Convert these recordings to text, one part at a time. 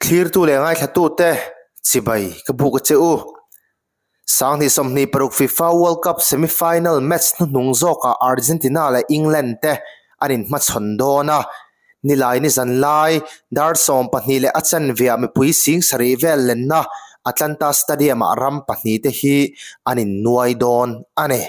Thlirtu leh ngaithlatute chibai ka buk a che u. Sanghnih 26 FIFA World Cup semi-final match hnuhnung zawkah Argentina leh England te an inhmachhawn dawn a. Nilai ni zan lai dar 12 leh a chanveah mipui sing sarih vel lenna Atlanta Stadium-ah ram pahnihte hi an innuai dawn a ni.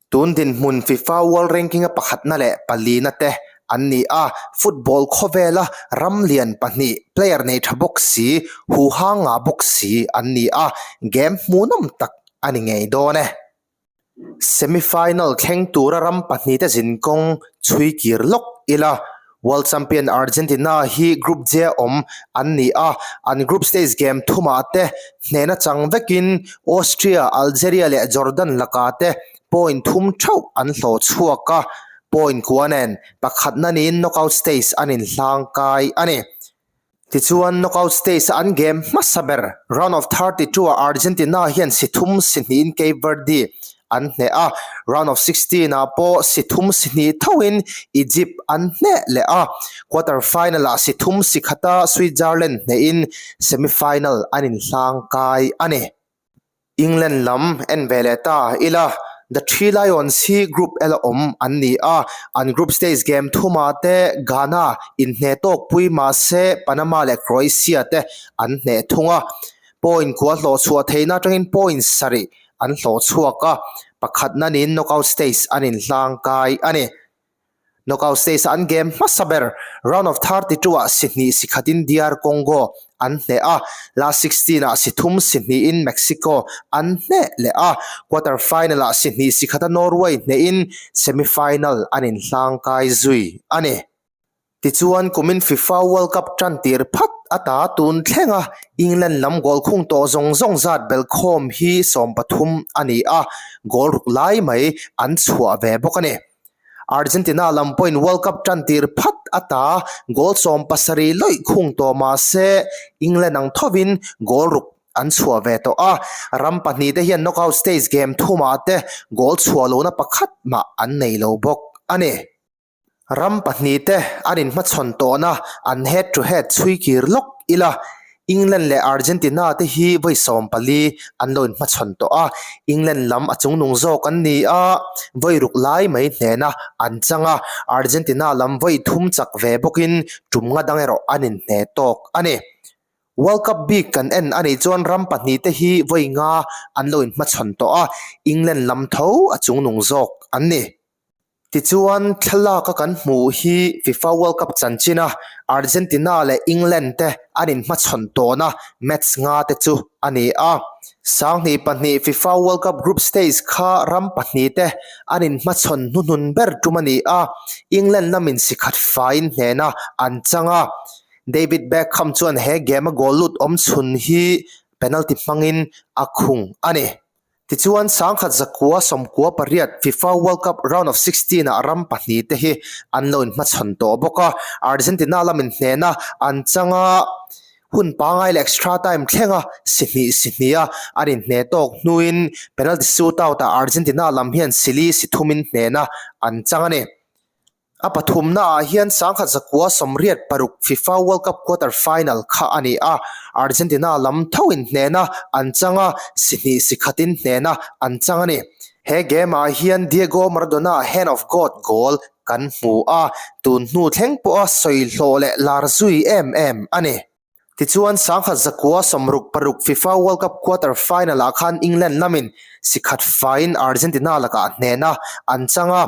Tun dinhmun FIFA World Ranking-a pakhatna leh palina te an ni a, football khawvela ram lian pahnih, player nei tha bawk si, huhang ngah bawk si an ni a, game hmuhnawm tak a ni ngei dawn e. Semi-final thleng tura ram pahnihte zinkawng chhui kir lawk ila. World Champion Argentina hi Group J-a awm an ni a, an group stage game thumah te hnehna chang vekin Austria, Algeria leh Jordan lakah te point thum theuh an hlawh chhuak a, point kua nen pakhatna niin knockout stage an inhlangkai a ni. Tichuan, knockout stage-a an game hmasa ber round of 32-ah Argentina hian si thum si hnihin Cape Verde an hneh a, round of 16-ah pawh si thum si hnih thoin Egypt an hneh leh a, quarter final-ah si thum si khata Switzerland hnehin semi-final an inhlangkai a ni. England lam en ve leh ta ila, The Three Lions hi Group L a awm an ni a, an group stage game thumah te Ghana inhneh tawk pui mah se Panama leh Croatia te an hneh thung a, point kua hlawh chhuah theihna atangin point sarih an hlawh chhuak a, pakhatna niin knockout stage an inhlangkai a ni. Knockout stage-a an game hmasa ber round of 32 ah si hnih si khatin DR Congo an hneh a, last 16 ah si thum si hnihin Mexico an hneh leh a, quarter final ah si hnih si khata Norway hnehin semi final an inhlangkai zui a ni. Tichuan kumin FIFA World Cup tan tir phat ata tun thleng a, England lam goal khung tawh zawng zawng zat belkhawm hi 13 a ni a, goal ruk lai mai an chhuah ve bawk a ni. Argentina lam pawhin World Cup tan tir phat ata goal 70 lawih khung tawh mah se England ang thovin goal ruk an chhuah ve tawh a, ram pahnih te hian knockout stage game thumah te goal chhuah lohna pakhat mah an nei lo bawk a ni. Ram pahnih te an inhmachhawn tawhna an head to head chhui kir lawk ila. England leh Argentina te hi vawi 14 an lo inhmachhawn tawh a, England lam a chungnung zawk an ni a, vawi ruk lai mai hnena an chang a, Argentina lam vawi thum chak ve bawkin tum nga dang erawh an inhne tawk a ni. World Cup bik kan en a nih chuan ram pahnih te hi vawi nga an lo inhmachhawn tawh a, England lam tho a chungnung zawk an ni. Tichuan, thlalaka kan hmuh hi FIFA World Cup chanchina Argentina leh England te an inhmachhawn tawhna match nga te chu a ni a. Sanghnih pahnih FIFA World Cup group stage kha ram pahnih te an inhmachhawn hnuhnun ber tum a ni a, England lamin si khat faiin hnehna an chang a. David Beckham chuan he game-a goal lut awm chhun hi penalty hmangin a khung a ni. Tichuan, 1998 FIFA World Cup round of 16 ah ram pahnih te hi an lo inhmachhawn tawh bawk a, Argentina lamin hnehna an chang a, hun pangai leh extra time thlenga si hnih si hnih a an inhneh tawk hnuin penalty shootout ah Argentina lam hian si li si thumin hnehna an chang a ni. A pathumnaah hian 1986 FIFA World Cup quarter final kha a ni a, Argentina lam thoin hnehna an chang a, si hnih si khatin hnehna an chang a ni. He game-ah hian Diego Maradona Hand of God goal kan hmu a, tun hnu thleng pawha sawi hlawh leh lar zui em em a ni. Tichuan, 1966 FIFA World Cup quarter final-ah khan England lamin si khat faiin Argentina lakah hnehna an chang a,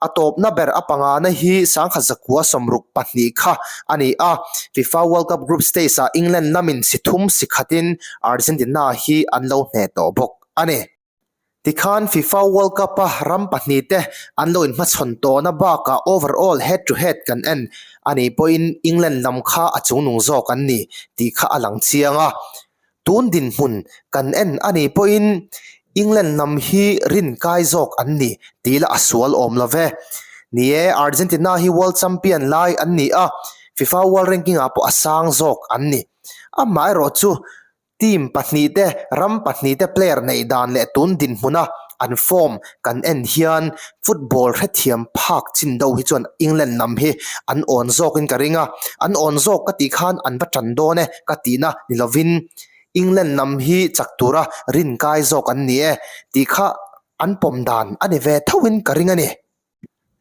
a tawpna ber a pangana hi 1962 kha a ni a. FIFA World Cup group stage-ah England lamin si thum si khatin Argentina hi an lo hneh tawh bawk a ni. Tikhan FIFA World Cup-a ram pahnih te an lo inhmachhawn tawhna bakah overall head to head kan en a nih pawhin England lam kha a chungnung zawk an ni tih kha a lang chiang a. Tun dinhmun kan en a nih pawhin England lam hi rin kai zawk an ni tih lah a sual awm lo ve. Ni e, Argentina hi World Champion lai an ni a, FIFA World Ranking-ah pawh a sang zawk an ni. Amaherawhchu Team pahnih te, ram pahnih te player neih dan leh tun dinhmuna An form kan en hian football hrethiam phak chin deuh hi chuan England lam hi an awn zawkin ka ring a, an awn zawk ka tih khan an va tan dawn e ka tihna ni lovin England lam hi chak tura rinkai zawk an ni e tih kha an pawm dan a ni ve thoin ka ring a ni.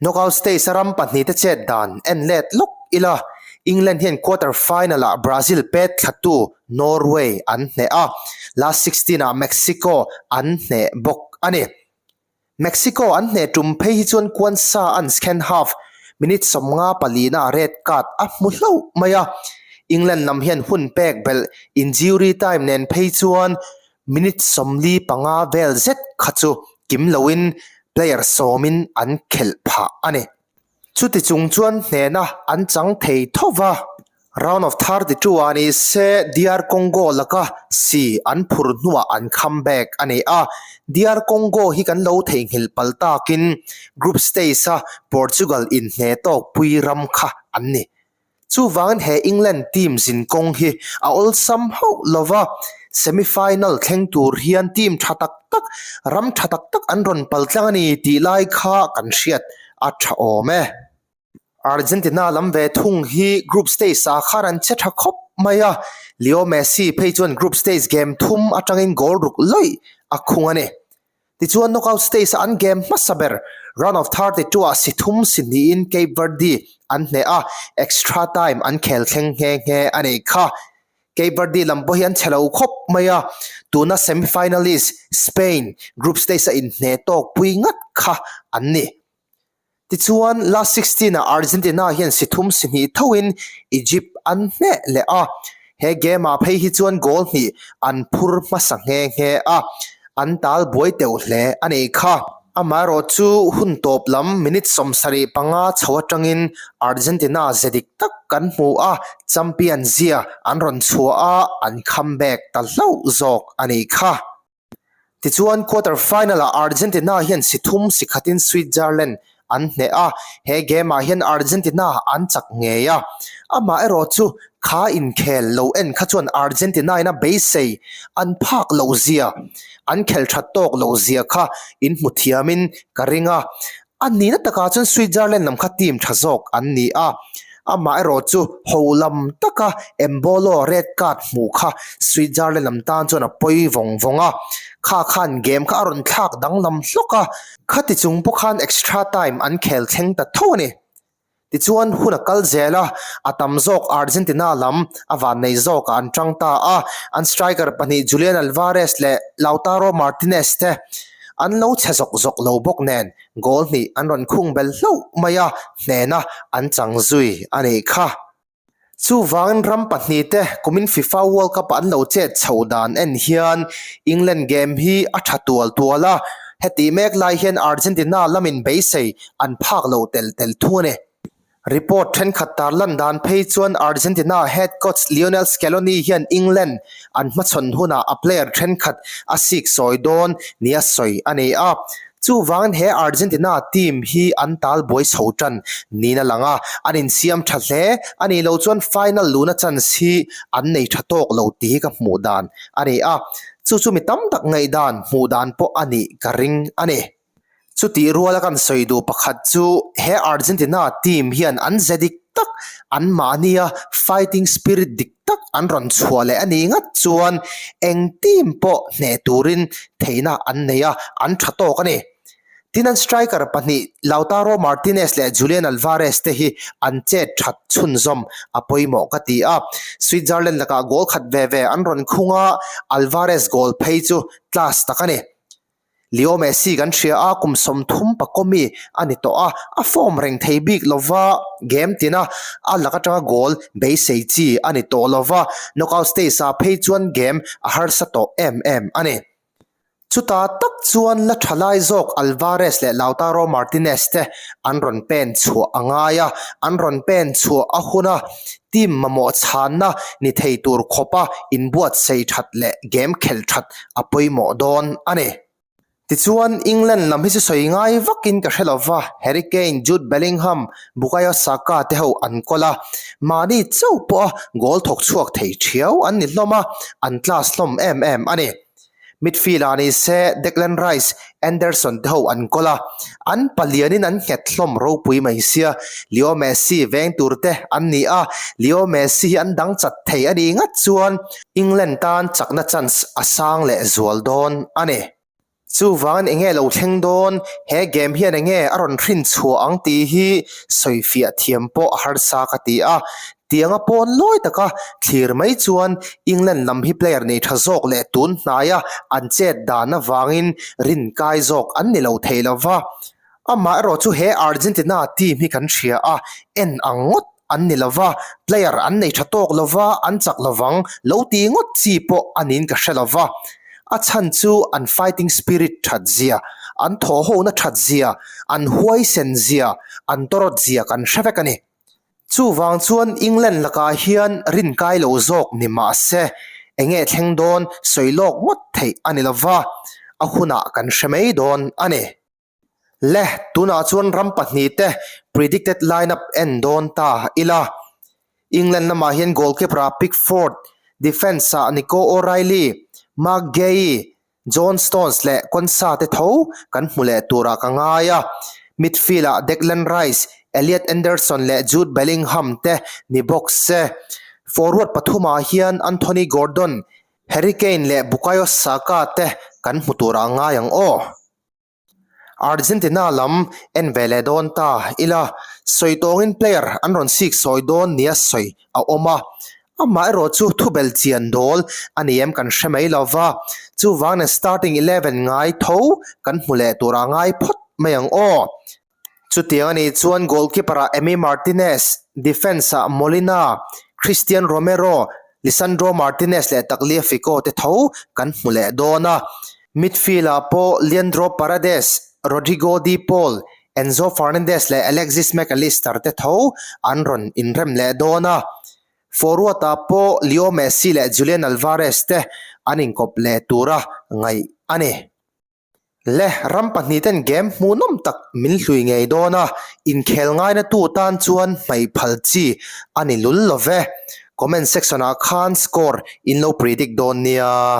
Knockout stage a ram pahnihte chet dan en let lawk ila, England hian quarter final ah Brazil pet thlatu Norway an hneh a, last 16 ah Mexico an hneh bawk a ni. Mexico an hneh tum phei hi chuan Quansah an second half minute 50 palina ah red card a hmu hlauh mai a, England lam hian hun pek belh injury time nen phei chuan Minute 45 vel zet kha chu kim loin player sawmin an khelh phah a ni. Chuti chung chuan hnehna an chang thei tho va. Round of 32 ah ni se DR Congo laka si an phur hnuah an comeback a ni a. DR Congo hi kan lo theihnghilh palh takin group stage a Portugal inhneh tawk pui ram kha an ni. Chuvangin he England team zinkawng hi a awlsam hauh lo va, semi-final thleng tur hian team tha tak tak, ram tha tak tak an rawn pal tlang a ni tih lai kha kan hriat a tha awm e. Argentina lam ve thung hi group stage ah khan an che tha khawp mai a, Leo Messi phei chuan group stage game thum atangin goal ruk lawih a khung a ni. Tichuan knockout stage a an game hmasa ber round of 32 ah si thum si hnihin Cape Verde an hneh a, extra time an khel thleng nghe nghe a nei kha. Cape Verde lam pawh hi an chhe lo khawp mai a, tuna semi-finalist Spain group stage a inhneh tawk pui ngat kha an ni. Tichuan, last 16 ah Argentina hian si thum si hnih thoin Egypt an hneh leh a, he game ah phei hi chuan goal hnih an phur hmasa nghe nghe a, an tal buai teuh hle a nei kha. Amaherawh chu hun tawp lam minute 75 chho atangin Argentina ze dik tak kan hmu a, champion zia an rawn chhuah a, an comeback ta hlauh zawk a nih kha. Tichuan quarter final-ah Argentina hian si thum si khatin Switzerland an hneh a, he game-ah hian Argentina an chak ngei a. Amah erawh chu kha inkhel lo en kha chuan Argentina-in a beisei an phak loh zia, an khel that tawk loh zia kha inhmu thiamin ka ring a. A nihna takah chuan Switzerland lam kha team tha zawk an ni a, amaherawh chu ho lam taka Embolo red card hmuh kha Switzerland lam tan chuan a pawi vawng vawng a, kha khan game kha a rawn thlak danglam hlawk a, khati chung pawh khan extra time an khel thleng ta tho a ni. Tichuan hun a kal zel a, a tam zawk Argentina lam a vannei zawkah an tang ta a, an striker pahnih Julian Alvarez leh Lautaro Martinez te an lo chhe zawk zawk lo bawk nen goal hnih an rawn khung bel hlauh mai a, hnehna an chang zui a nih kha. Chuvangin ram pahnih te kumin FIFA World Cup ah an lo chet chhoh dan en hian England game hi a tha tual tual a, hetih mek lai hian Argentina lamin beisei an phak lo tel tel thu a ni. Report thenkhat tarlan dan phei chuan Argentina head coach Lionel Scaloni hian England an hmachhawn hunah a player thenkhat a sik sawi dawn nia sawi a ni a. Chuvangin he Argentina team hi an tal buai chho tan niin a lang a, an insiam tha hle a nih loh chuan final luna chance hi an nei tha tawk lo tih hi ka hmuh dan a ni a, chu chu mi tam tak ngaihdan hmuh dan pawh a nih ka ring a ni. Chutih ruala kan sawi duh pakhat chu he Argentina team hian an ze dik tak, anmahnia fighting spirit dik tak an rawn chhuah leh a nih ngat chuan eng team pawh hneh turin theihna an nei a, an tha tawk a ni. Tin an striker pahnih Lautaro Martinez leh Julian Alvarez te hi an chet that chhunzawm a pawimawh ka ti a, Switzerland lakah goal khat ve ve an rawn khung a, Alvarez goal phei chu class tak a ni. Leo Messi kan hria a, kum 30 pakomi a ni tawh a, a form reng thei bik lova, game tina a lak atanga goal beisei chi a ni tawh lova, knockout stage ah phei chuan game a harsa tawh em em a ni. Chutah tak chuan la tha lai zawk Alvarez leh Lautaro Martinez te an rawn pen chhuah a ngai a, an rawn pen chhuah a hun a, team mamawh chhanna ni thei tur khawpa inbuatsaih that leh game khelh that a pawimawh dawn a ni. Tichuan, England lam hi chu sawi ngai vakin ka hre lo va, Harry Kane, Jude Bellingham, Bukayo Saka te ho an kawl a, mahni chauh pawha goal thawk chhuak thei thiau an ni hlawm a, an class hlawm em em a ni. Midfield-ah ni se Declan Rice, Anderson te ho an kawl a, an palianin an nghet hlawm ropui mai sia. Leo Messi veng tur te an ni a, Leo Messi hi an dang chat thei a nih ngat chuan England tan chakna chance a sang leh zual dawn a ni. Chuvangin enge lo thleng dawn, he game hian enge a rawn hrin chhuah ang tih hi sawifiah thiam pawh a harsa ka ti a. Tianga pawn lawi taka thlir mai chuan England lam hi player nei tha zawk leh tun hnaia an chet dan avangin rin kai zawk an ni lo thei lo va. Amaherawh chu he Argentina team hi kan hria a, en ang ngawt an ni lo va, player an nei tha tawk lo va, an chak lo vang lo ti ngawt chi pawh a niin ka hre lo va. A chhan chu an fighting spirit that zia, an thawhhona that zia, an huaisen zia, an tawrawt zia kan hre vek a ni. Chuvang chuan England lakah hian rinkai lo zawk ni mah se, enge thleng dawn sawi lawk ngawt theih a ni lova, a hunah kan hre mai dawn a ni. Le, tunah chuan ram pahnihte predicted lineup en dawn ta ila. England lamah hian goalkeeper-ah Pickford, defence-ah Nico O'Reilly, Marc Guehi, John Stones leh Konsa te tho kan hmu leh turah ka ngai a, midfield-ah Declan Rice, Elliot Anderson leh Jude Bellingham te ni bawk se. Forward pathumah hian Anthony Gordon, Harry Kane leh Bukayo Saka te kan hmu turah ngai ang aw. Argentina lam en ve leh dawn ta ila, sawi tawngin player an rawn sik sawi dawn nia sawi a awm a, amaherawh chu thubel chian dawl a ni em kan hre mai lo va, chuvang nen starting 11 ngai tho kan hmu leh turah ngai phawt mai ang aw. Chutiang a nih chuan goalkeeper-ah Emi Martinez, defence-ah Molina, Cristian Romero, Lisandro Martinez leh Tagliafico te tho kan hmu leh dawn a. Midfield-ah pawh Leandro Paredes, Rodrigo De Paul, Enzo Fernandez leh Alexis Mac Allister te tho an rawn inrem leh dawn a. Forward-ah pawh Leo Messi leh Julian Alvarez te an inkawp leh tura ngaih a ni. Le, ram pahnihten game hmuhnawm tak min hlui ngei dawn a, inkhel ngaina tu tan chuan hmaih phal chi a ni lul lo ve. Comment section ah khan score in lo predict dawn nia.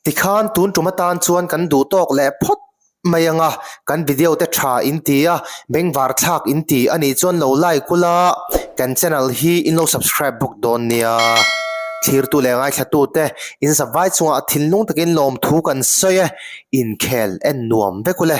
Tikhan tun tum atan chuan kan duh tawk leh phawt mai ang a, kan video te tha in ti a, bengvar thlak in ti a nih chuan lo like ula, kan channel hi in lo subscribe bawk dawn nia. Thlirtu leh ngaithlatute in zavai chungah thinlung takin lawmthu kan sawi e, inkhel en nuam vek ule.